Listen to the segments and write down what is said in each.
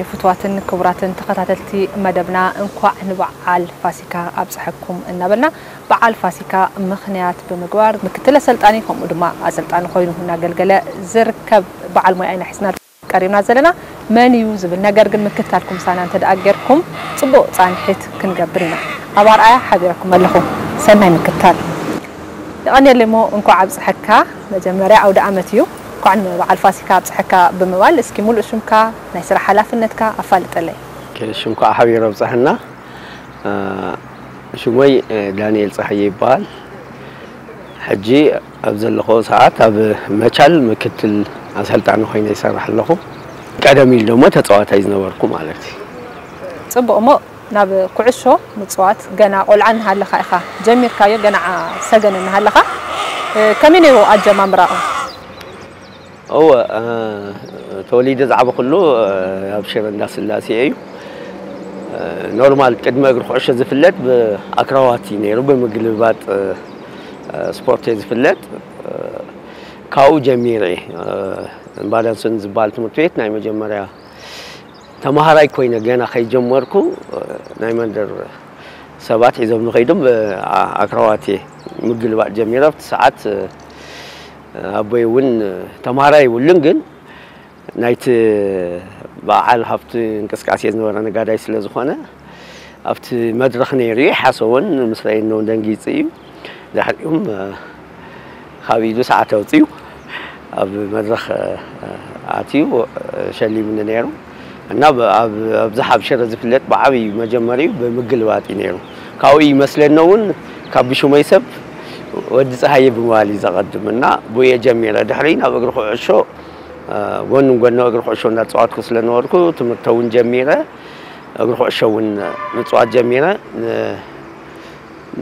ፍቱዋትን ክቡራትን ተኸታተልቲ መደብና፣ እንኳዕ ንበዓል ፋሲካ ኣብፀሐኩም እናበልና፣ በዓል ፋሲካ ምኽንያት ብምግባር ምክትል ኣሰልጣኒ ከምኡ ድማ ኣሰልጣኒ ኮይኑ እናገልገለ ዝርከብ በዓል ሞያ ኢና ሒዝና ቀሪብና ዘለና። መን እዩ ዝብል ነገር ግን ምክትታልኩም ምሳና እንተ ደኣ ጌርኩም፣ ጽቡቕ ጻንሒት ክንገብር ኢና። ኣብ ኣርኣያ ሓቢረኩም ኣለኹ። ሰናይ ምክትታል። የቐንየለይ እሞ እንኳዕ ኣብጽሐካ። መጀመርያ ኣውደ ኣመት እዩ። እንኳዕ ንበዓል ፋሲካ ኣብጽሐካ ብምባል፣ እስኪ ሙሉእ ሽምካ፣ ናይ ስራሕ ሓላፍነትካ ኣፋልጠለይ። ኦኬ፣ ሽምካ ሓቢሩ ኣብጽሐና። እ፣ ሽሞይ፣ እ፣ ዳንኤል ጸሃየ ይበሃል። ሕጂ ኣብ ዘለኹ ሰዓት ኣብ መቻል ምክትል ኣሰልጣኒ ኮይነ ይሰርሕ ኣለኹ። ቀደም ኢሉ ደሞ ተጻዋታይ ዝነበርኩ ማለት እዩ። ጽቡቕ፣ እሞ ናብ ኩዕሾ ምጽዋት ገና ቆልዓ እናሃለኻ ኢኻ ጀሚርካዮ፣ ገና ሰገን እናሃለኻ። እ፣ ከመይ ነይሩ ኣጀማምራኡ? እወ፣ እ፣ ተወሊደ ዝዓበኹሉ፣ እ፣ ኣብ ሽረ እንዳስላሴ እዩ። እ፣ ኖርማል ቅድሚ እግሪ ኩዕሾ ዝፍለጥ ብኣክሮባት እዩ ነይሩ፣ ብምግልባጥ፣ እ፣ እ፣ ስፖርት እዩ ዝፍለጥ። እ፣ ካብኡ ጀሚረ፣ እ፣ ባዳንሶን ዝበሃል ትምህርቲ ቤት ናይ መጀመርያ ተምሃራይ ኮይነ ገና ከይጀመርኩ፣ እ፣ ናይ መንደር ሰባት ሒዞም ንኸይዶም ብኣክሮባት እየ ምግልባጥ ጀሚረ። ኣብቲ ሰዓት፣ እ፣ ኣቦይ እውን ተምሃራይ የብሉን፣ ግን ናይቲ በዓል ሃብቲ እንቅስቃሴ ዝነበረ ነጋዳይ ስለ ዝኾነ፣ ኣብቲ መድረኽ ነይሩ እዩ። ሓሰቦን ምስ ረኣየኒ እውን ደንጊጹ እዩ። ድሕሪኡም፣ እ፣ ካብ ኢዱ ሰዓት ኣውጺኡ ኣብ መድረኽ፣ እ፣ ኣትዩ፣ እ፣ ሸሊሙኒ ነይሩ። እና ብ-፣ ኣብ፣ ኣብዝሓ ኣብ ሽረ ዝፍለጥ ብዓብዪ መጀመሪኡ ብምግልባጥ እዩ ነይሩ። ካብኡ ይመስለኒ እውን ካብ ብሽመይ ሰብ ወዲ ጸሃየ ብምባል እዩ ዘቐድም። እና ብኡ እየ ጀሚረ። ድሕሪ ናብ እግሪ ኩዕሾ፣ እ፣ ጎኒ ንጎኒ እግሪ ኩዕሾ እናተጻወትኩ ስለ ነበርኩ፣ ትምህርቲ እውን ጀሚረ፣ እግሪ ኩዕሾ እውን ምጽዋት ጀሚረ። ን-፣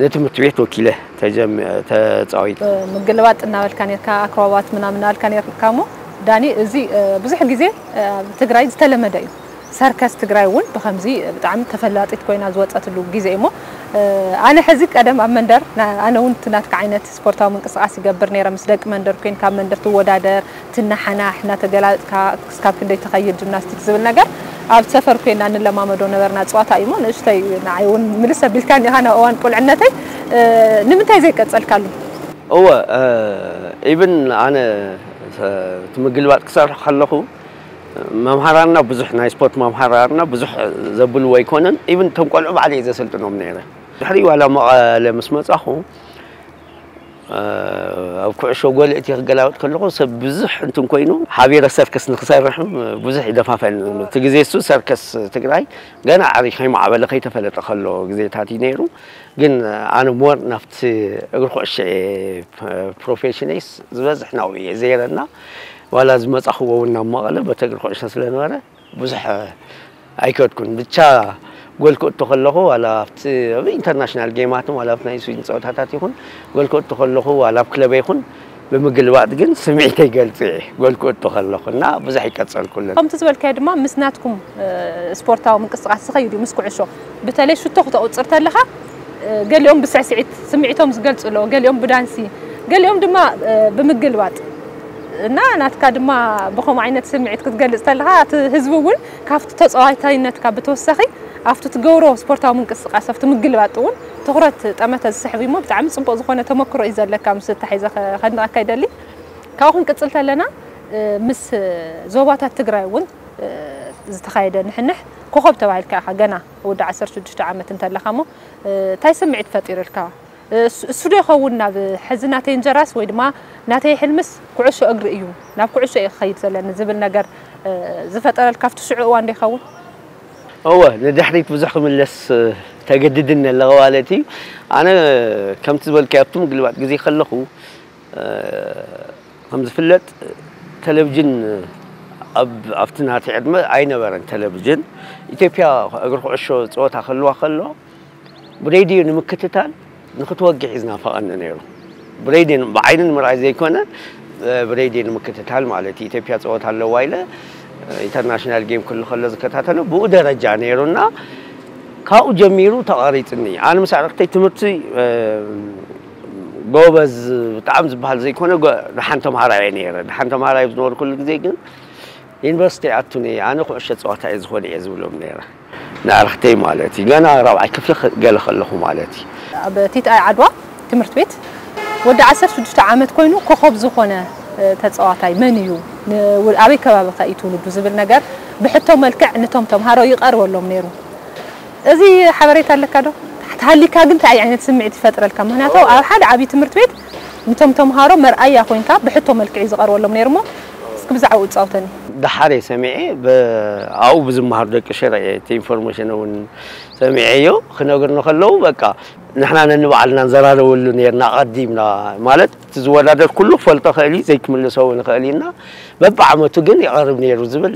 ንትምህርቲ ቤት ወኪለ ተጀም-፣ ተጻዊተ። ምግልባጥ እናበልካ ኔርካ፣ ኣክሮባት ምናምን እናበልካ ኔርካ እሞ፣ ዳኒ፣ እዚ፣ እ፣ ብዙሕ ግዜ፣ እ፣ ኣብ ትግራይ ዝተለመደ እዩ። ሰርከስ ትግራይ እውን ብኸምዚ ብጣዕሚ ተፈላጢት ኮይና ዝወጸትሉ ግዜ እዩ እሞ፣ እ፣ ኣነ ሕዚ ቀደም ኣብ መንደር፣ ና-፣ ኣነ እውን እቲ ናትካ ዓይነት ስፖርታዊ ምንቅስቃስ ይገብር ነይረ። ምስ ደቂ መንደር ኮይንካ ኣብ መንደር ትወዳደር፣ ትነሓናሕ፣ እናተገላብጥካ ክሳብ ክንደይ ትኸይድ ጂምናስቲክ ዝብል ነገር ኣብ ሰፈር ኮይና ንለማመዶ ነበርና። ጸዋታ እዩ እሞ ንእሽተይ ንዓይ እውን ምልስ ኣቢልካኒ ኢኻ ናብ እዋን ቁልዕነተይ። እ፣ ንምንታይ ዘይቀጸልካሉ? እወ፣ እ፣ ኢቭን ኣነ ሰ-፣ እቲ ምግልባጥ ክሰርሕ ከለኹ መምሃራንና ብዙሕ፣ ናይ ስፖርት መምሃራንና ብዙሕ ዘብልዎ ኣይኮነን። ኢቭን እቶም ቆልዑ ባዕለይ እየ ዘሰልጥኖም ነይረ። ድሕሪ ዋላ መቐለ ምስ መጻኹ፣ እ፣ ኣብ ኩዕሾ ጎልእቲ ክገላበጥ ከለኹ ሰብ ብዙሕ እንትን ኮይኑ፣ ሓቢረ ሰርከስ ንክሰርሕም ብዙሕ ይደፋፈን። እቲ ግዜ እሱ ሰርከስ ትግራይ ገና ዓሪ ከይማዕበለ ከይተፈለጠ ከሎ ግዜታት እዩ ነይሩ። ግን ኣነ ሞር ናብቲ እግሪ ኩዕሾ እየ፣ ፕ-፣ ፕሮፌሽነይስ ዝበዝሕ ናብኡ እየ ዘይረና። ዋላ ዝመጻኽዎ እውን ናብ መቐለ በቲ እግሪ ኩዕሾ ስለ ነበረ ብዙሕ ኣይከድኩን። ብቻ ጎል ክእቶ ከለኹ ዋላ ኣብቲ፣ ኣብ ኢንተርናሽናል ጌማትን ዋላ ኣብቲ ናይ ስዊድን ጸወታታት ይኹን፣ ጎል ክእቶ ከለኹ ዋላ ኣብ ክለበይ ይኹን፣ ብምግልባጥ ግን ስምዒተይ ገልጽ እየ ጎል ክእቶ ከለኹ እና ብዙሕ ኣይቀጸልኩሉን። ከምቲ ዝበልካዮ ድማ ምስ ናትኩም፣ እ፣ ስፖርታዊ ምንቅስቃስ ዝኸይድ እዩ ምስ ኩዕሾ። በተለይ ሽቶ ክተቑጽር ተለኻ፣ እ፣ ገሊኦም ብስዕስዒት ስምዒቶም ዝገልጹ ኣለዉ፣ ገሊኦም ብዳንሲ፣ ገሊኦም ድማ፣ እ፣ ብምግልባጥ። እና ናትካ ድማ ብኸምኡ ዓይነት ስምዒት ክትገልጽ ተለኻ፣ እቲ ህዝቢ እውን ካብቲ ተጻዋታይነትካ ብተወሳኺ ኣብቲ ትገብሮ ስፖርታዊ ምንቅስቃስ፣ ኣብቲ ምግልባጥ እውን ትኹረት ጠመተ ዝስሕብ እዩ እሞ፣ ብጣዕሚ ጽቡቕ ዝኾነ ተመክሮ እዩ ዘለካ። ምስ ተታሒዘ ከ-፣ ከድንቐካ ይደሊ። ካብኡ ክንቅጽል ተለና፣ እ፣ ምስ ዞባታት ትግራይ እውን፣ እ፣ ዝተኻየደ ንሕንሕ ኮኸብ ተባሂልካ ኢኻ ገና ወዲ ዓሰርተ ሽዱሽተ ዓመት እንተለኻ እሞ፣ እ፣ እንታይ ስምዒት ፈጢሩልካ? እሱ፣ እሱ ዶ ይኸውን ናብ ሕዚ ናተይ እንጀራስ ወይ ድማ ናተይ ሕልምስ ኩዕሾ እግሪ እዩ፣ ናብ ኩዕሾ እየ ክኸይድ ዘለኒ ዝብል ነገር፣ እ፣ ዝፈጠረልካ ኣብቲ ሽዑ እዋን ዶ ይኸውን? እወ፣ ንድሕሪት ብዙሕ ክምለስ፣ እ፣ ተገድድኒ ኣለኹ ማለት እዩ። ኣነ ከምቲ ዝበልካዮ ኣብቲ ምግልባጥ ግዜ ከለኹ፣ እ፣ ከም ዝፍለጥ ቴሌቪዥን ኣብ፣ ኣብቲ ናተይ ዕድመ ኣይነበረን ቴሌቪዥን። ኢትዮጵያ እግሪ ኩዕሾ ጸወታ ክህልዋ ከሎ ብሬድዮ ንምክትታል ንክትወግሕ እዩ ዝናፈቐኒ ነይሩ። ብሬድዮ ብዓይኒ ንምርኣይ ዘይኮነ፣ እ፣ ብሬድዮ ንምክትታል ማለት እዩ። ኢትዮጵያ ጸወታ ኣለዋ ኢለ፣ እ፣ ኢንተርናሽናል ጌም ክህሉ ከሎ ዝከታተሎ ብኡ ደረጃ ነይሩና ካብኡ ጀሚሩ ተቐሪጽኒ። ኣነ ምስ ኣዕርኽተይ ትምህርቲ፣ እ፣ ጎበዝ ብጣዕሚ ዝበሃል ዘይኮነ፣ ጎ-፣ ደሓን ተምሃራይ እየ ነይረ። ደሓን ተምሃራይ ኣብ ዝነበርኩሉ ግዜ ግን ዩኒቨርሲቲ ኣቱኒ ኣነ ኩዕሾ ጸዋታ እየ ዝኾነ እየ ዝብሎም ነይረ። ንኣርክተይ ማለት እዩ። ገና ራብዓይ ክፍሊ ገለ ከለኹ ማለት እዩ። ኣብ ቲትኣይ ዓድዋ ትምህርት ቤት ወዲ ዓሰርተ ሽዱሽተ ዓመት ኮይኑ ኮኸብ ዝኾነ ተፃዋታይ መን እዩ? ኣበይ ከባቢ ከ እዩ ትውልዱ ዝብል ነገር ብሕቶ መልክዕ ንቶም ተምሃሮ ይቐርበሎም ነይሩ። እዚ ሓበሬታ ኣለካ ዶ? ተሃሊካ ግን እንታይ ዓይነት ስምዒት ይፈጥረልካ? ምክንያቱ ኣብ ሓደ ዓብዪ ትምህርት ቤት ንቶም ተምሃሮ መርኣያ ኮይንካ ብሕቶ መልክዕ እዩ ዝቐርበሎም ነይሩ። እሞ እስኪ ብዛዕባኡ እፃውተኒ። ደሓር እየ ሰሚዐ። ኣብኡ ብዝመሃሩ ደቂ ሽረ እየ እቲ ኢንፎርሜሽን እውን ሰሚዐዮ። ክነግርኒ ከለዉ በቃ ንሕና ነንባዕልና ንዘራረበሉ ነርና። ኣቐዲምና ማለት እቲ ዝወዳደር ኩሉ ክፈልጦ ክእል እዩ፣ ዘይክምልሶ እውን ይኽእል እዩ እና በብዓመቱ ግን ይቐርብ ነይሩ ዝብል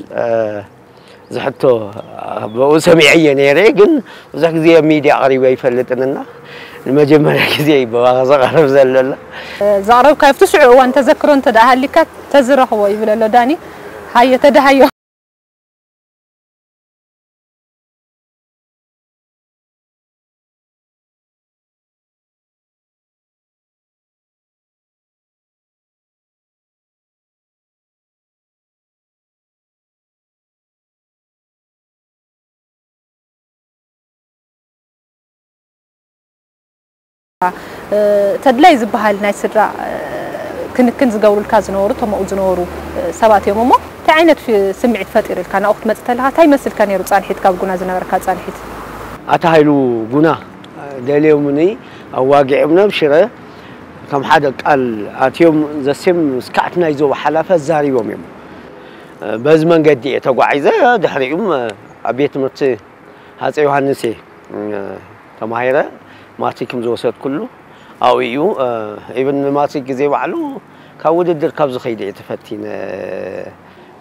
እዚ ሕቶ ብኡ ሰሚዐዮ ነይረ። ግን ብዙሕ ግዜ ኣብ ሚድያ ቀሪበ ኣይፈልጥን እና ንመጀመርያ ግዜ እዩ ብዋጋ ዘቐርብ ዘሎ። ዘቕረብካዮ ኣብቲ ሽዑ እዋን ተዘክሮ እንተ ደኣ ሃሊካ ተዝረኽቦ ይብል ኣሎ ዳኒ። ሃየ ተደሃዮ። ተድላይ ዝበሃል ናይ ስድራ ክንክን ዝገብሩልካ ዝነበሩ ተመኡ ዝነበሩ ሰባት እዮም እሞ እንታይ ዓይነት ስምዒት ፈጢርልካ ናብኡ ክትመፅእ ተለካ እንታይ መስልካ ነይሩ ፃንሒት ካብ ጉና ዝነበረካ ፃንሒት? ኣታ ሃይሉ ጉና ደልዮምኒ ኣዋጊዖምና ኣብ ሽረ ከም ሓደ ቃል ኣትዮም ዘሴም ስካዕቲ ናይ ዞባ ሓላፊ ኣዛሪቦም እዮም። በዚ መንገዲ እየ ተጓዒዘ። ድሕሪኡም ኣብ ቤት ትምህርቲ ሃፀይ ዮሃንስ እየ ተማሂረ። ማትሪክ ዝወሰድኩሉ ኣብኡ እዩ። ኢብን ንማትሪክ ግዜ ባዕሉ ካብ ውድድር ካብ ዝኸይደ እየ ተፈቲነ።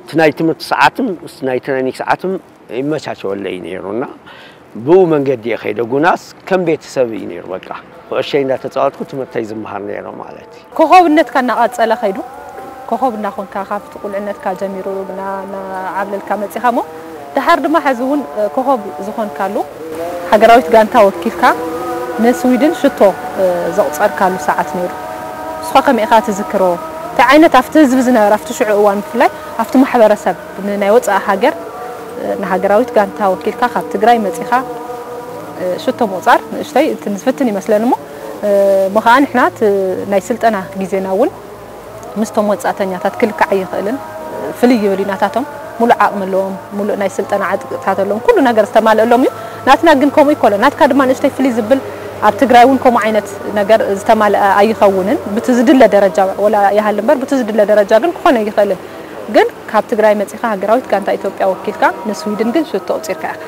እቲ ናይ ትምህርቲ ሰዓትም ናይ ትሬኒንግ ሰዓትም ይመቻቸወለይ ነይሩ እና ብኡ መንገዲ እየ ከይደ። ጉናስ ከም ቤተሰብ እዩ ነይሩ። በቃ ኩዕሸይ እንዳተፃወትኩ ትምህርተይ ዝመሃር ነይረ ማለት እዩ። ኮኸብነትካ እናቐፀለ ከይዱ ኮኸብ እናኾንካ ካብቲ ቁልዕነትካ ጀሚሩ እናዓብለልካ መፂኻ እሞ ደሓር ድማ ሕዚ እውን ኮኸብ ዝኾንካሉ ሃገራዊት ጋንታ ወኪልካ ንስዊድን ሽቶ ዘቑፀርካሉ ሰዓት ነይሩ። ንስኻ ከመይ ኢኻ ትዝክሮ? እንታይ ዓይነት ኣብቲ ህዝቢ ዝነበረ ኣብቲ ሽዑ እዋን ብፍላይ ኣብቲ ማሕበረሰብ ንናይ ወፃኢ ሃገር ንሃገራዊት ጋንታ ወኪልካ ካብ ትግራይ መፂኻ ሽቶ ምቑፃር ንእሽተይ እንትን ዝፍትን ይመስለኒ እሞ እሞ ከዓ ንሕና ናይ ስልጠና ግዜና እውን ምስቶም ወፃእተኛታት ክልካዕ ኣይኽእልን። ፍልይ ይብል እዩ ናታቶም። ሙሉእ ዓቕሚ ኣለዎም፣ ሙሉእ ናይ ስልጠና ዓቕታት ኣለዎም፣ ኩሉ ነገር ዝተማልአሎም እዩ። ናትና ግን ከምኡ ይኮነ። ናትካ ድማ ንእሽተይ ፍልይ ዝብል ኣብ ትግራይ እውን ከምኡ ዓይነት ነገር ዝተማልአ ኣይኸውንን። ብቲ ዝድለ ደረጃ ወላ ይሃሊ እምበር ብቲ ዝድለ ደረጃ ግን ክኾን ኣይኽእልን። ግን ካብ ትግራይ መፂኻ ሃገራዊት ጋንታ ኢትዮጵያ ወኪልካ ንስዊድን ግን ሹቶ ኣውፂርካ ኢኻ።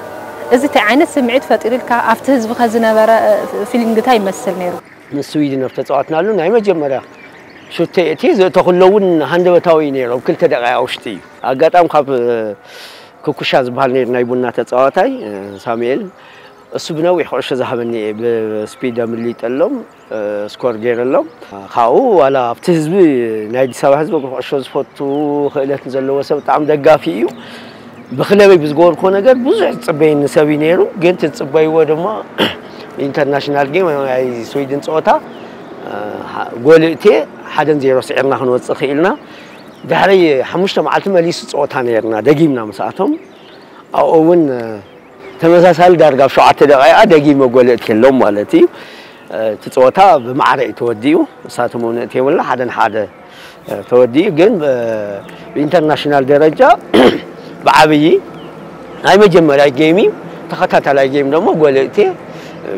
እዚ እንታይ ዓይነት ስምዒት ፈጢሩልካ? ኣብቲ ህዝብኸ ዝነበረ ፊሊንግ እንታይ ይመስል ነይሩ? ንስዊድን ኣብ ተፃዋትናሉ ናይ መጀመርያ ሹተይ እቲ ዘእተኹሎ እውን ሃንደበታዊ እዩ ነይሩ። ኣብ ክልተ ደቂቃ ውሽጢ እዩ። ኣጋጣሚ ካብ ኩኩሻ ዝበሃል ነይሩ ናይ ቡና ተፃዋታይ ሳሙኤል እሱ ብነዊሕ ኩዕሾ ዝሃበኒ እየ ብስፒድ ኣምሊጠሎም ስኮር ገይረሎም። ካብኡ ዋላ ኣብቲ ህዝቢ ናይ ኣዲስ ኣበባ ህዝቢ እግሪ ኩዕሾ ዝፈቱ ክእለት ዘለዎ ሰብ ብጣዕሚ ደጋፊ እዩ። ብክለበይ ብዝገበርኩዎ ነገር ብዙሕ ዝፅበየኒ ሰብ እዩ ነይሩ። ግን እቲ ዝፅበይዎ ድማ ኢንተርናሽናል ጌም ናይ ስዊድን ፀወታ ጎልእቴ ሓደን ዜሮ ስዒርና ክንወፅእ ክኢልና። ድሕሪ ሓሙሽተ መዓልቲ መሊሱ ፀወታ ነይርና ደጊምና ምስኣቶም ኣብኡ እውን ተመሳሳሊ ዳርጋ ኣብ ሸውዓተ ደቂቃ ደጊመ ጎል ኣእትየሎም ማለት እዩ። እቲ ፀወታ ብማዕረ እዩ ተወዲኡ። እሳቶም እውን ኣእትዮምልና ሓደ ንሓደ ተወዲኡ። ግን ብኢንተርናሽናል ደረጃ ብዓብዪ ናይ መጀመርያ ጌም እዩ። ተኸታታላይ ጌም ደግሞ ጎል ኣእትየ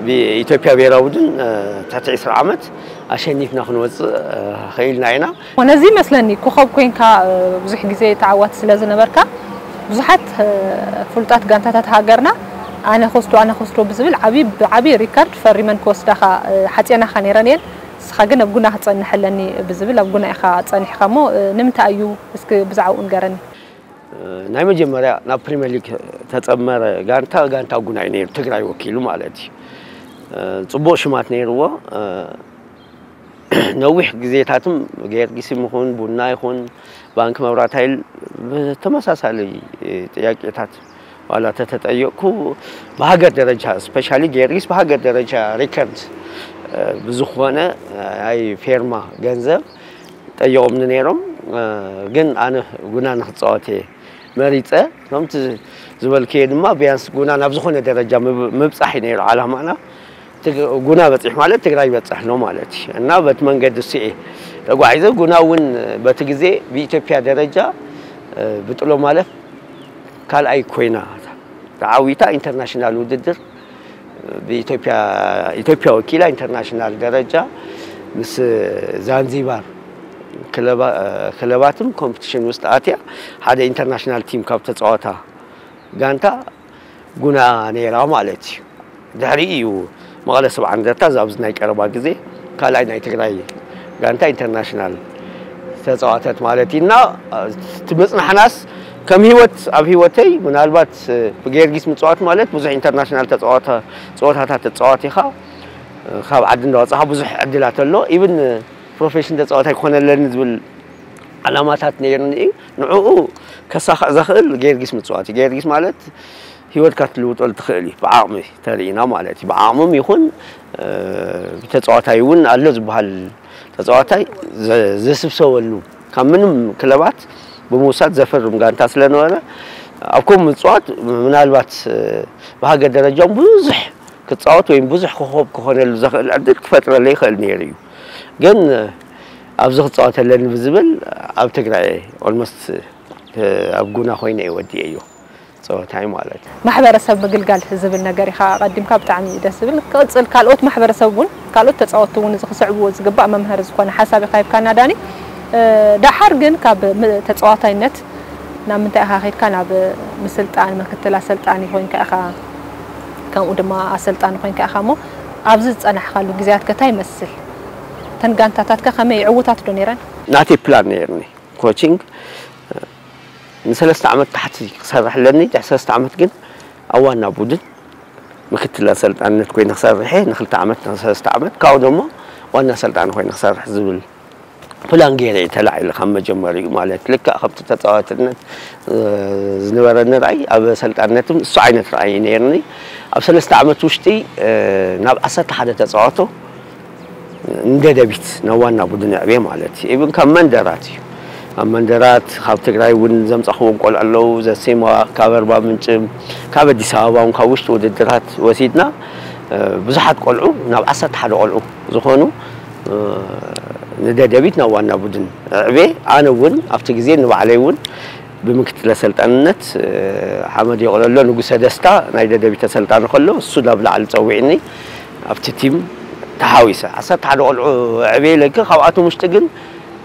ብኢትዮጵያ ብሄራዊ ቡድን ትሕቲ ዕስራ ዓመት ኣሸኒፍና ክንወፅእ ኽኢልና ኢና። ነዚ ይመስለኒ ኮኸብ ኮይንካ ብዙሕ ግዜ ተዓዋቲ ስለ ዝነበርካ ብዙሓት ፍሉጣት ጋንታታት ሃገርና ኣነ ክወስዶ ኣነ ክወስዶ ብዝብል ዓብዪ ብዓብዪ ሪከርድ ፈሪመን ክወስዳኻ ሓፂየናኻ ነይረን እየን። ንስኻ ግን ኣብ ጉና ክፀንሕ ኣለኒ ብዝብል ኣብ ጉና ኢኻ ፀኒሕካ እሞ ንምንታይ እዩ እስኪ ብዛዕባኡ ንገረኒ። ናይ መጀመርያ ናብ ፕሪምየር ሊግ ተፀመረ ጋንታ ጋንታ ጉና እዩ ነይሩ ትግራይ ወኪሉ ማለት እዩ። ፅቡቕ ሽማት ነይርዎ። ነዊሕ ግዜታትም ጊዮርጊስም ይኹን ቡና ይኹን ባንክ መብራት ሃይል ብተመሳሳሊ ጥያቄታት ዋላ ተተጠየቅኩ ብሃገር ደረጃ ስፔሻሊ ጊዮርጊስ ብሃገር ደረጃ ሪከርድ ብዝኾነ ናይ ፌርማ ገንዘብ ጠየቆምኒ ነይሮም። ግን ኣነ ጉና ንክፃወት እየ መሪጸ። ከምቲ ዝበልክዮ ድማ ቢያንስ ጉና ናብ ዝኾነ ደረጃ ምብ-፣ ምብጻሕ እዩ ነይሩ ዓላማና። ትግ-፣ ጉና በጺሕ ማለት ትግራይ ይበጽሕ ነው ማለት እዩ። እና በቲ መንገዲ እሱ እየ ተጓዒዘ። ጉና እውን በቲ ግዜ ብኢትዮጵያ ደረጃ፣ እ፣ ብጥሎ ማለፍ ካልኣይ ኮይና ተዓዊታ ኢንተርናሽናል ውድድር ብኢትዮጵያ፣ ኢትዮጵያ ወኪላ ኢንተርናሽናል ደረጃ ምስ ዛንዚባር ክለባ-፣ ክለባትም ኮምፒቲሽን ውስጥ ኣትያ ሓደ ኢንተርናሽናል ቲም ካብ ተጻወታ ጋንታ ጉና ነይራ ማለት እዩ። ድሕሪ እዩ መቐለ ሰብዓ እንደርታ ኣብዚ ናይ ቀረባ ግዜ ካልኣይ ናይ ትግራይ ጋንታ ኢንተርናሽናል ተጻዋተት ማለት እዩ። እና እቲ ምጽናሕናስ ከም ህይወት፣ ኣብ ህይወተይ ምናልባት ብጊዮርጊስ ምጽዋት ማለት ብዙሕ ኢንተርናሽናል ተጻዋታ-፣ ጸወታታት ተጻዋት ኢኻ። ካብ ዓዲ እንዳወጻኻ ብዙሕ ዕድላት ኣሎ። ኢቭን ፕሮፌሽን ተጻዋታይ ክኾነለኒ ዝብል ዓላማታት ነይሩኒ እዩ። ንዕኡ ከሳኽዕ ዘኽእል ጊዮርጊስ ምጽዋት እዩ። ጊዮርጊስ ማለት ህይወትካ ትልውጠሉ ትኽእል እዩ። ብዓቕሚ ተርኢና ማለት እዩ። ብዓቕሞም ይኹን፣ እ፣ ተጻዋታይ እውን ኣሎ ዝበሃል ተጻዋታይ ዘ-፣ ዘስብሰበሉ ካብ ምንም ክለባት ብምውሳድ ዘፈርም ጋንታ ስለነበረ ኣብ ከምኡ ምጽዋት ምናልባት፣ እ፣ ብሃገር ደረጃ እውን ብዙሕ ክጻወት ወይም ብዙሕ ኮኸብ ክኾነሉ ዘኽእል ዕድል ክፈጥረለይ ይኽእል ነይሩ እዩ። ግን ኣብዚ ክጻወት ኣለኒ ብዝብል ኣብ ትግራይ ኦልሞስት ኣብ ጉና ኮይነ እየ ወዲኤዮ ጸወታይ ማለት እዩ። ማሕበረሰብ ምግልጋል ዝብል ነገር ኢኻ ኣቐዲምካ፣ ብጣዕሚ እዩ ደስ ዝብል። ክቕጽል ካልኦት ማሕበረሰብ እውን፣ ካልኦት ተጻወትቲ እውን እዚ ክስዕብዎ ዝግባእ መምሃሪ ዝኾነ ሓሳብ ኢኻ ሂብካና ዳኒ። እ፣ ደሓር ግን ካብ ም-፣ ተጻዋታይነት ናብ ምንታይ ኢኻ ከይድካ? ናብ ምስልጣን፣ ምክትል ኣሰልጣኒ ኮይንካ ኢኻ፣ ከምኡ ድማ ኣሰልጣኒ ኮይንካ ኢኻ እሞ፣ ኣብዚ ዝጸናሕካሉ ግዜያት ከ እንታይ ይመስል? እተን ጋንታታት ከ ከመይ፣ ዕዉታት ዶ ነይረን? ናተይ ፕላን ነይርኒ፣ ኮቺንግ ንሰለስተ ዓመት ታሕቲ ክሰርሕ ኣለኒ፣ ድሕሪ ሰለስተ ዓመት ግን ኣብ ዋና ቡድን ምክትል ኣሰልጣንነት ኮይነ ክሰርሕ እየ፣ ንክልተ ዓመት፣ ንሰለስተ ዓመት፣ ካብኡ ደሞ ዋና ኣሰልጣኒ ኮይነ ክሰርሕ ዝብል ፕላን ገይረ እየ ተላዒለ ካብ መጀመሪኡ ማለት። ልክዕ ከምቲ ተጻዋትነት፣ እ፣ ዝነበረኒ ራእይ ኣብ ኣሰልጣንነትም እሱ ዓይነት ራእይ እዩ ነይርኒ። ኣብ ሰለስተ ዓመት ውሽጢ፣ እ፣ ናብ ዓሰርተ ሓደ ተጻዋቶ ንደደቢት ናብ ዋና ቡድን ኣዕብየ ማለት እዩ። ኢቭን ካብ መንደራት እዩ። ኣብ መንደራት ካብ ትግራይ እውን ዘምጻኽዎም ቆልዑ ኣለዉ። ዘሴማ ካብ ኣርባ ምንጭ፣ ካብ ኣዲስ ኣበባ እውን ካብ ውሽጢ ውድድራት ወሲድና፣ እ፣ ብዙሓት ቆልዑ ናብ ዓሰርተ ሓደ ቆልዑ ዝኾኑ፣ እ፣ ንደደቢት ናብ ዋና ቡድን ኣዕብየ። ኣነ እውን ኣብቲ ግዜ ንባዕለይ እውን ብምክትል ኣሰልጣንነት፣ እ፣ ሓመድ የቕለሎ ንጉሰ ደስታ ናይ ደደቢት ኣሰልጣኒ ከሎ፣ እሱ ናብ ላዕሊ ጸዊዕኒ ኣብቲ ቲም ተሓዊሰ። ዓሰርተ ሓደ ቆልዑ ኣዕብየ ኢለኪ፣ ካብኣቶም ውሽጢ ግን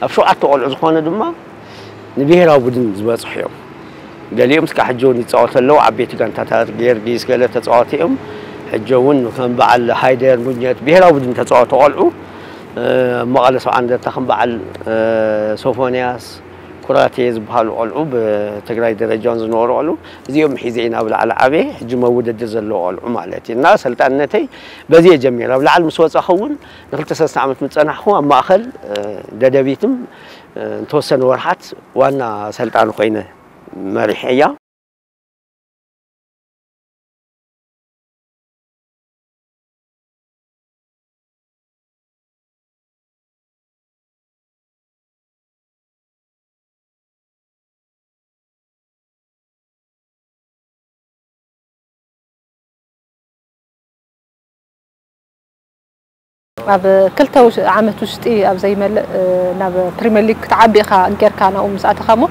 ኣብ ሸውዓተ ቆልዑ ዝኾነ ድማ ንብሄራዊ ቡድን ዝበጽሑ እዮም። ገሊኦም እስካዕ ሕጂ እውን ይጻወቱ ኣለዉ። ዓበይቲ ጋንታታት፣ ጊዮርጊስ፣ ገለ ተጻወቱ እዮም። ሕጂ እውን ከም በዓል ሃይደር፣ ሙኘት፣ ብሄራዊ ቡድን ተጻወቱ ቆልዑ፣ እ፣ መቐለ ሰብዓ እንደርታ ከም በዓል፣ እ፣ ሶፎንያስ፣ ኩራቴ ዝበሃሉ ቆልዑ ብትግራይ ደረጃን ዝነበሩ ቆልዑ እዚኦም ሒዘ ኢና ኣብ ላዕሊ ዓብየ ሕጂ መውድድር ዘለዎ ቆልዑ ማለት እዩ። እና ሰልጣንነተይ በዚ እየ ጀሚረ። ኣብ ላዕሊ ምስ ወፃኹ እውን ንክልተ ሰለስተ ዓመት ምስ ፀናሕኩ ኣብ ማእኸል፣ እ፣ ደደቢትም፣ እ፣ ንተወሰኑ ወርሓት ዋና ሰልጣን ኮይነ መሪሐያ። ኣብ ክልተ ውሽ-፣ ዓመት ውሽጢ ኣብ ዘይመልእ፣ እ፣ ናብ ፕሪምየር ሊግ ክትዓቢ ኢኻ ጌርካ ናብኡ ምስ ኣተኻ እሞ፣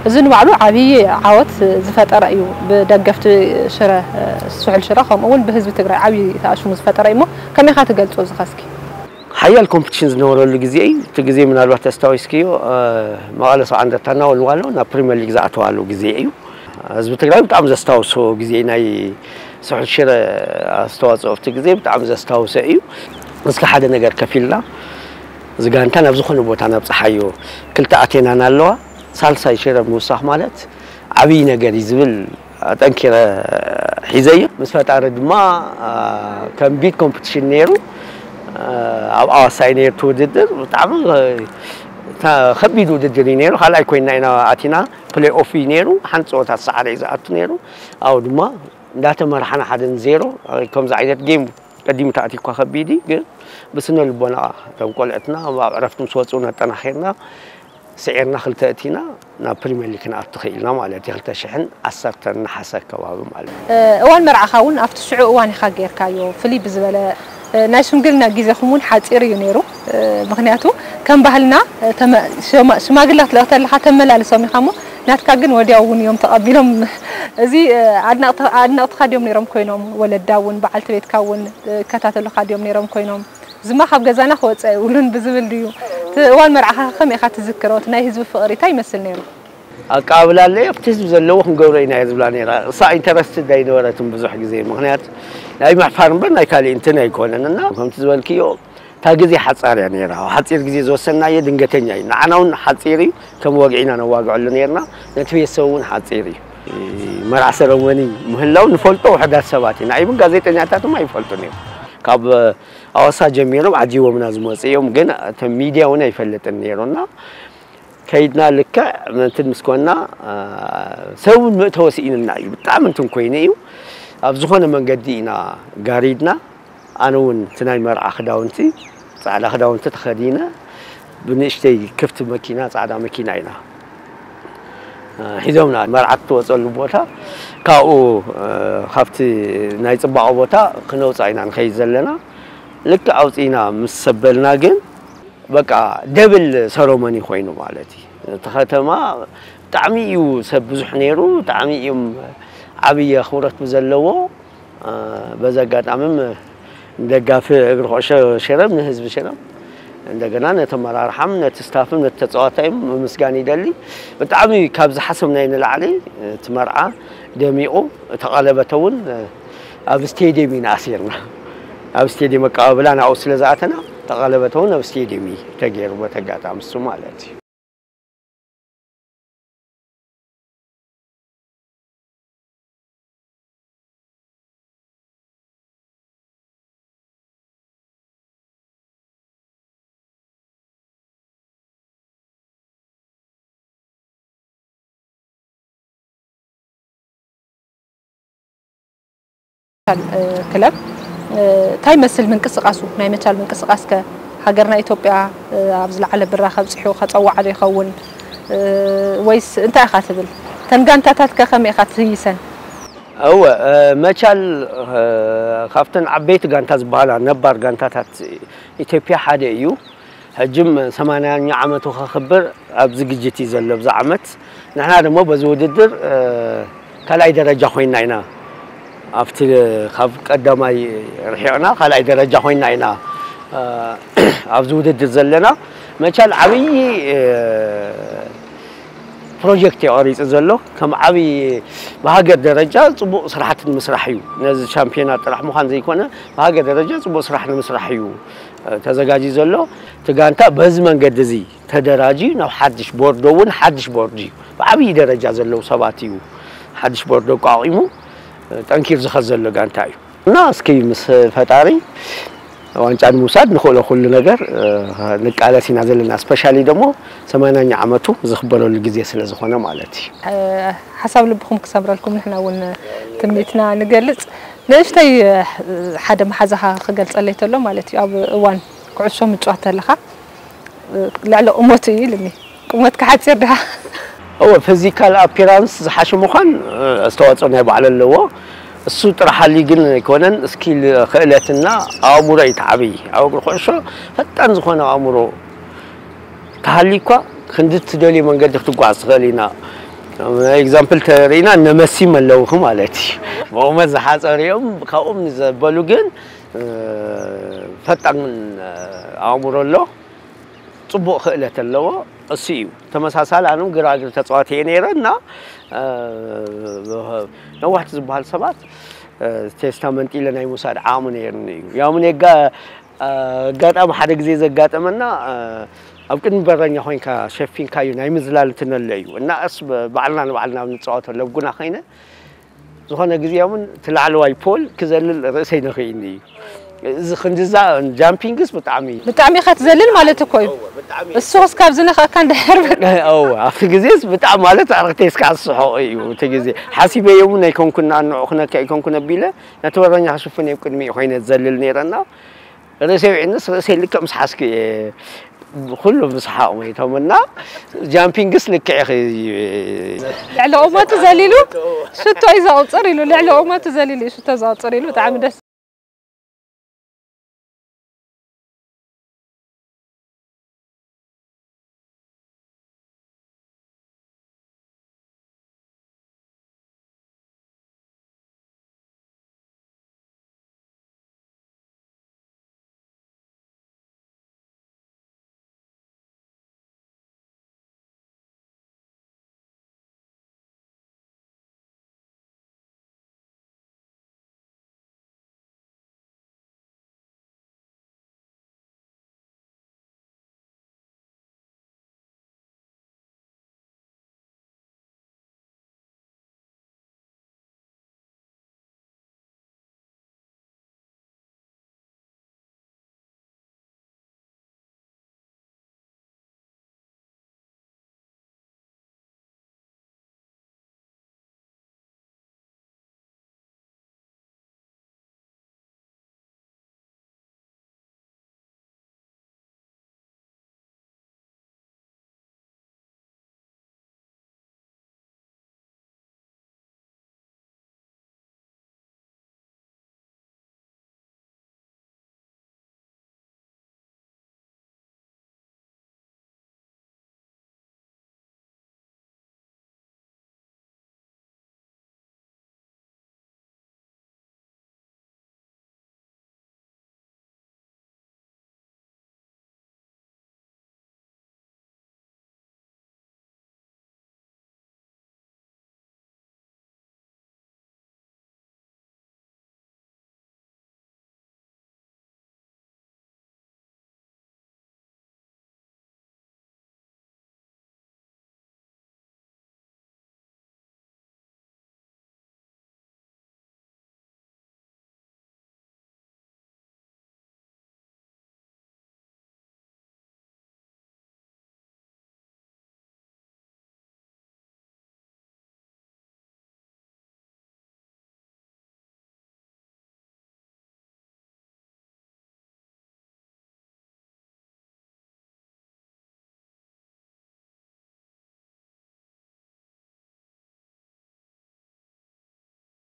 እዚ ንባዕሉ ዓብዪ ዓወት ዝፈጠረ እዩ። ብደገፍቲ ሽረ፣ እ፣ ስሑል ሽረ፣ ከምኡ እውን ብህዝቢ ትግራይ ዓብዪ ተኣሽሙ ዝፈጠረ እዩ እሞ፣ ከመይ ኢኻ ትገልጾ እዚ ኸ እስኪ? ሓያል ኮምፒቲሽን ዝነበረሉ ግዜ እዩ። እቲ ግዜ ምናልባት ተስታዊስክዮ፣ እ፣ መቐለ ሰብዓ እንደርታና ወልዋሎ ናብ ፕሪምየር ሊግ ዝኣተዋሉ ግዜ እዩ። ህዝቢ ትግራይ ብጣዕሚ ዘስታውሶ ግዜ ናይ ስሑል ሽረ ኣስተዋፅኦ ኣብቲ ግዜ ብጣዕሚ ዘስታውሶ እዩ። እስኪ ሓደ ነገር ከፊልና፣ እዚ ጋንታ ናብ ዝኾነ ቦታ ነብፅሓዮ። ክልተ ኣቴናና ኣለዋ። ሳልሳይ ሽረ ምውሳኽ ማለት ዓብዪ ነገር እዩ ዝብል ኣጠንኪረ ሒዘዮ። ምስ ፈጣሪ ድማ፣ አ፣ ከም ቢግ ኮምፒቲሽን ነይሩ። አ፣ ኣብ ኣዋሳ እዩ ነይሩ እቲ ውድድር። ብጣዕሚ፣ አ፣ ከቢድ ውድድር እዩ ነይሩ። ካልኣይ ኮይንና ኢና ኣቲና። ፕሌይ ኦፍ እዩ ነይሩ። ሓንቲ ፀወታ ዝሰዓረ እዩ ዝኣቱ ነይሩ። ኣብኡ ድማ እንዳተመርሓና ሓደ ንዜሮ፣ አ፣ ከምዚ ዓይነት ጌም ቀዲሙ ተኣትዩ እኳ ከቢድ እዩ፣ ግን ብስነ ልቦና እቶም ቆልዕትና ኣብ ዕረፍቲ ምስ ወፁ ነጠናኺርና ስዒርና ክልተ እቲና ናብ ፕሪምየር ሊግ ክንኣቱ ክኢልና ማለት እዩ። ክልተ ሽሕን ዓሰርተን ነሓሰ ኣከባቢ ማለት እዩ። እዋን መርዓኻ እውን ኣብቲ ሽዑ እዋን ኢኻ ጌርካዮ። ፍልይ ብዝበለ ናይ ሽምግልና ግዜኹም እውን ሓፂር እዩ ነይሩ። ምኽንያቱ ከም ባህልና ሽማግላ ክትልእኽ ተለኻ ተመላልሶም ኢኻ እሞ ናትካ ግን ወዲያው እውን እዮም ተቐቢሎም። እዚ ኣድነቕትኻ ድዮም ነይሮም ኮይኖም? ወለዳ እውን በዓልቲ ቤትካ እውን ይከታተሉኻ ድዮም ነይሮም ኮይኖም? ዝማ ካብ ገዛና ክወፅእ የብሉን ብዝብል ድዩ? እቲ እዋን መርዓኻ ከመይ ኢኻ ትዝክሮ? እቲ ናይ ህዝቢ ፍቕሪ እንታይ ይመስል ነይሩ? ኣቀባብላ ኣለዮ ኣብቲ ህዝቢ ዘለዎ ክንገብሮ ኢና እየ ዝብላ ነይራ። እሳ ኢንተረስትድ ኣይነበረትን ብዙሕ ግዜ፣ ምኽንያት ናይ ምሕፋር እምበር ናይ ካሊእ እንትን ኣይኮነን። እና ከምቲ ዝበልክዮ እታ ግዜ ሓፃር እያ ነይራ። ኣብ ሓፂር ግዜ ዝወሰናዮ ድንገተኛ እዩ። ንዓና እውን ሓፂር እዩ፣ ከም ወግዒ ኢና ነዋግዐሉ ነይርና። ነቲ ቤተሰብ እውን ሓፂር እዩ። መርዓ ሰረሞኒ ምህላው ንፈልጦ ውሕዳት ሰባት ኢና። ኢብን ጋዜጠኛታት ድማ ኣይፈልጡን እዮም። ካብ ኣዋሳ ጀሚሮም ዓጂቦምና ዝመፁ እዮም፣ ግን እቲ ሚድያ እውን ኣይፈልጥን ነይሩና። ከይድና ልክዕ ምእንትን ምስ ኮንና፣ እ፣ ሰብ እውን መእተዊ ስኢንና እዩ። ብጣዕሚ እንትን ኮይኑ እዩ። ኣብ ዝኾነ መንገዲ ኢና ጋሪድና። ኣነ እውን እቲ ናይ መርዓ ክዳውንቲ፣ ጻዕዳ ክዳውንቲ ተኸዲነ፣ ብንእሽተይ ክፍቲ መኪና፣ ጻዕዳ መኪና ኢና፣ እ፣ ሒዞምና። መርዓት ትወጸሉ ቦታ፣ ካብኡ፣ እ፣ ካብቲ ናይ ጽባቐ ቦታ ክነውጻ ኢና ንኸይድ ዘለና። ልክዕ ኣውጺእና ምስ ሰበልና ግን፣ በቃ ደብል ሰረሞኒ ኮይኑ ማለት እዩ። እቲ ከተማ ብጣዕሚ እዩ ሰብ ብዙሕ ነይሩ፣ ብጣዕሚ እዮም ዓብዪ ኣኽብሮት ብዘለዎ። እ፣ በዚ ኣጋጣሚ ም-፣ ንደጋፊ እግሪ ኩዕሾ ሽረም፣ ንህዝቢ ሽረም፣ እንደገና ነቲ ኣመራርሓም፣ ነቲ ስታፍም፣ ነቲ ተፃዋታይም ምምስጋን ይደሊ። ብጣዕሚ ካብ ዝሓሰብናዮ ንላዕሊ እቲ መርዓ ደሚቑ፣ እቲ ቀለበት እውን ኣብ ስቴድየም ኢና ኣሲርና። ኣብ ስቴድየም ኣቀባብላ ናብኡ ስለ ዝኣተና፣ እቲ ቀለበት እውን ኣብ ስቴድየም እዩ ተገይሩ፣ በቲ ኣጋጣሚ እሱ ማለት እዩ። ክለብ እንታይ ይመስል ምንቅስቃሱ? ናይ መቻል ምንቅስቃስ ከ ሃገርና ኢትዮጵያ ኣብ ዝለዓለ ብራኸ ኣብፂሑ ከፀዋዕ ዶ ይኸውን ወይስ እንታይ ኢኻ ትብል? እተን ጋንታታት ከ ከመይ ኢኻ ትህይሰን? እወ፣ መቻል ካብተን ዓበይቲ ጋንታ ዝበሃላ ነባር ጋንታታት ኢትዮጵያ ሓደ እዩ። ሕጂ እውን ሰማንያኛ ዓመቱ ከኽብር ኣብ ዝግጅት እዩ ዘሎ ኣብዚ ዓመት። ንሕና ደሞ በዚ ውድድር ካልኣይ ደረጃ ኮይና ኢና፣ ኣብቲ ካብ ቀዳማይ ርሒቕና ካልኣይ ደረጃ ኮይና ኢና ኣብዚ ውድድር ዘለና። መቻል ዓብዪ ፕሮጀክት እዩ ቀሪፁ ዘሎ። ከም ዓብዪ ብሃገር ደረጃ ፅቡቕ ስራሕቲ ንምስራሕ እዩ። ነዚ ሻምፒዮና ጥራሕ ምዃን ዘይኮነ ብሃገር ደረጃ ፅቡቕ ስራሕ ንምስራሕ እዩ ተዘጋጅዩ ዘሎ። እቲ ጋንታ በዚ መንገዲ እዚ ተደራጅዩ ናብ ሓድሽ ቦርዶ እውን ሓድሽ ቦርድ እዩ። ብዓብዪ ደረጃ ዘለዉ ሰባት እዩ ሓድሽ ቦርዶ ኣቋቒሙ ጠንኪሩ ዝኸድ ዘሎ ጋንታ እዩ። እና እስኪ ምስ ፈጣሪ ዋንጫ ንምውሳድ ንኽእሎ ኩሉ ነገር ንቃለስ ኢና ዘለና። ስፔሻሊ ደሞ ሰማንያኛ ዓመቱ ዝኽበረሉ ግዜ ስለ ዝኾነ ማለት እዩ። ሓሳብ ልብኹም ክሰምረልኩም ንሕና እውን ትምኒትና ንገልፅ። ንእሽተይ ሓደ መሓዛኻ ክገልፀለይ ተሎ ማለት እዩ። ኣብ እዋን ኩዕሾ ምፅዋት ተለኻ ልዕሊ ቁመቱ እዩ ኢልኒ። ቁመትካ ሓፂር ድኻ? እወ፣ ፊዚካል ኣፒራንስ ዝሓሸ ምዃን ኣስተዋፅኦ ናይ ባዕሉ ኣለዎ። እሱ ጥራሕ ሃልዩ ግን ኣይኮነን፣ ስኪል ክእለትና ኣእምሮ እዩ እቲ ዓብዪ። ኣብ እግሪ ኩዕሾ ፈጣን ዝኾነ ኣእምሮ ተሃልዩ እኳ ክንዲ እትደልዮ መንገዲ ክትጓዓዝ ትኽእል ኢና። ኤግዛምፕል ተሪእና እነ መሲም ኣለውኺ ማለት እዩ። ብቑመት ዝሓፀሩ እዮም፣ ካብኦም ንዘበሉ ግን ፈጣን ኣእምሮ ኣሎ። ፅቡቕ ክእለት ኣለዎ። እሱ እዩ ተመሳሳሊ። ኣነ እውን ግራግር ተፃዋቲ እየ ነይረ እና ነዋሕቲ ዝበሃል ሰባት ቴስታመንት ኢለ ናይ ምውሳድ ዓቕሚ ነይርኒ እዩ። ያው እኔ ኣጋጣሚ ሓደ ግዜ ዘጋጠመና፣ ኣብ ቅድሚ በረኛ ኮይንካ ሸፊንካዩ ናይ ምዝላል እንትን ኣሎ እዩ እና እስ ባዕልና ንባዕልና ኣብ ንፃወተሉ ኣብ ጉና ኮይነ ዝኾነ ግዜ እውን እቲ ላዕለዋይ ፖል ክዘልል ርእሰይ ነኺእኒ እዩ። እዚ ክንድዛ ጃምፒንግስ ብጣዕሚ ብጣዕሚ ኢኻ ትዘልል ማለት እኮ እዩ። እሱ ክስ ካብዚ ነኸእካ እንድሕር እወ፣ ኣብቲ ግዜስ ብጣዕሚ ማለት ኣርክቴስካ ዝስሕቑ እዩ። እቲ ግዜ ሓሲበዮ እውን ኣይኮንኩን፣ ንዕኡ ክነካ ኣይኮንኩን ኣቢለ ነቲ በረኛ ክሽፍን እየ ኣብ ቅድሚኡ ኮይነ ዝዘልል ነይረና። ርእሰይ ውዒንስ ርእሰይ ልክዕ ምስ ሓዝኩ እየ ኩሉ ብሰሓቕ ሞይቶም እና ጃምፒንግስ ልክዕ ኢኺ። ልዕሊ ቁመቱ ዘሊሉ ሽቶ እዩ ዘቑፅር ኢሉ ልዕሊ ቁመቱ ዘሊሉ እዩ ሽቶ ዘቑፅር ኢሉ ብጣዕሚ ደስ